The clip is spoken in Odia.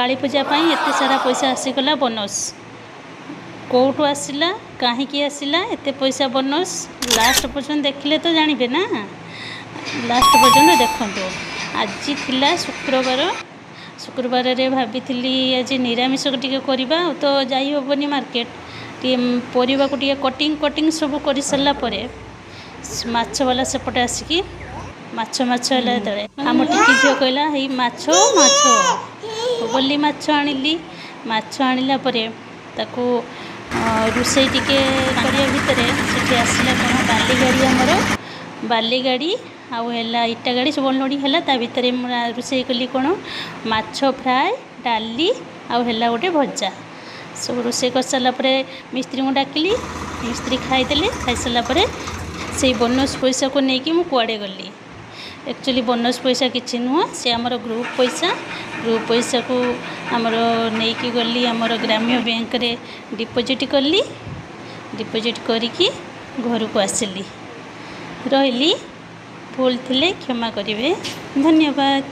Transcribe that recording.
କାଳୀ ପୂଜା ପାଇଁ ଏତେ ସାରା ପଇସା ଆସିଗଲା ବୋନସ୍। କେଉଁଠୁ ଆସିଲା, କାହିଁକି ଆସିଲା ଏତେ ପଇସା ବୋନସ୍, ଲାଷ୍ଟ ପର୍ଯ୍ୟନ୍ତ ଦେଖିଲେ ତ ଜାଣିବେ ନା। ଲାଷ୍ଟ ପର୍ଯ୍ୟନ୍ତ ଦେଖନ୍ତୁ। ଆଜି ଥିଲା ଶୁକ୍ରବାର। ଶୁକ୍ରବାରରେ ଭାବିଥିଲି ଆଜି ନିରାମିଷ ଟିକେ କରିବା, ଆଉ ତ ଯାଇ ହେବନି ମାର୍କେଟ। ଟିକେ ପରିବାକୁ ଟିକେ କଟିଂ କଟିଂ ସବୁ କରିସାରିଲା ପରେ ମାଛବାଲା ସେପଟେ ଆସିକି ମାଛ ମାଛ ହେଲା। ଯେତେବେଳେ ଆମ ଟିକି ଝିଅ କହିଲା, "ହେଇ ମାଛ ମାଛ" ବୋଲି ମାଛ ଆଣିଲି। ମାଛ ଆଣିଲା ପରେ ତାକୁ ରୋଷେଇ ଟିକେ କରିବା ଭିତରେ ସେଠି ଆସିଲା କ'ଣ, ବାଲି ଗାଡ଼ି। ଆମର ବାଲି ଗାଡ଼ି ଆଉ ହେଲା ଇଟା ଗାଡ଼ି ସବୁ ଅନଲୋଡ଼ିଂ ହେଲା। ତା ଭିତରେ ମୁଁ ରୋଷେଇ କଲି କ'ଣ, ମାଛ ଫ୍ରାଏ, ଡାଲି ଆଉ ହେଲା ଗୋଟେ ଭଜା। ସବୁ ରୋଷେଇ କରିସାରିଲା ପରେ ମିସ୍ତ୍ରୀଙ୍କୁ ଡାକିଲି। ମିସ୍ତ୍ରୀ ଖାଇଦେଲେ। ଖାଇସାରିଲା ପରେ ସେଇ ବୋନସ୍ ପଇସାକୁ ନେଇକି ମୁଁ କୁଆଡ଼େ ଗଲି। ଆକ୍ଚୁଆଲି ବୋନସ୍ ପଇସା କିଛି ନୁହଁ, ସେ ଆମର ଗ୍ରୁପ୍ ପଇସା। ଗ୍ରୁପ୍ ପଇସାକୁ ଆମର ନେଇକି ଗଲି, ଆମର ଗ୍ରାମ୍ୟ ବ୍ୟାଙ୍କରେ ଡିପୋଜିଟ୍ କଲି। ଡିପୋଜିଟ୍ କରିକି ଘରକୁ ଆସିଲି। ରହିଲି, ଭୁଲ ଥିଲେ କ୍ଷମା କରିବେ। ଧନ୍ୟବାଦ।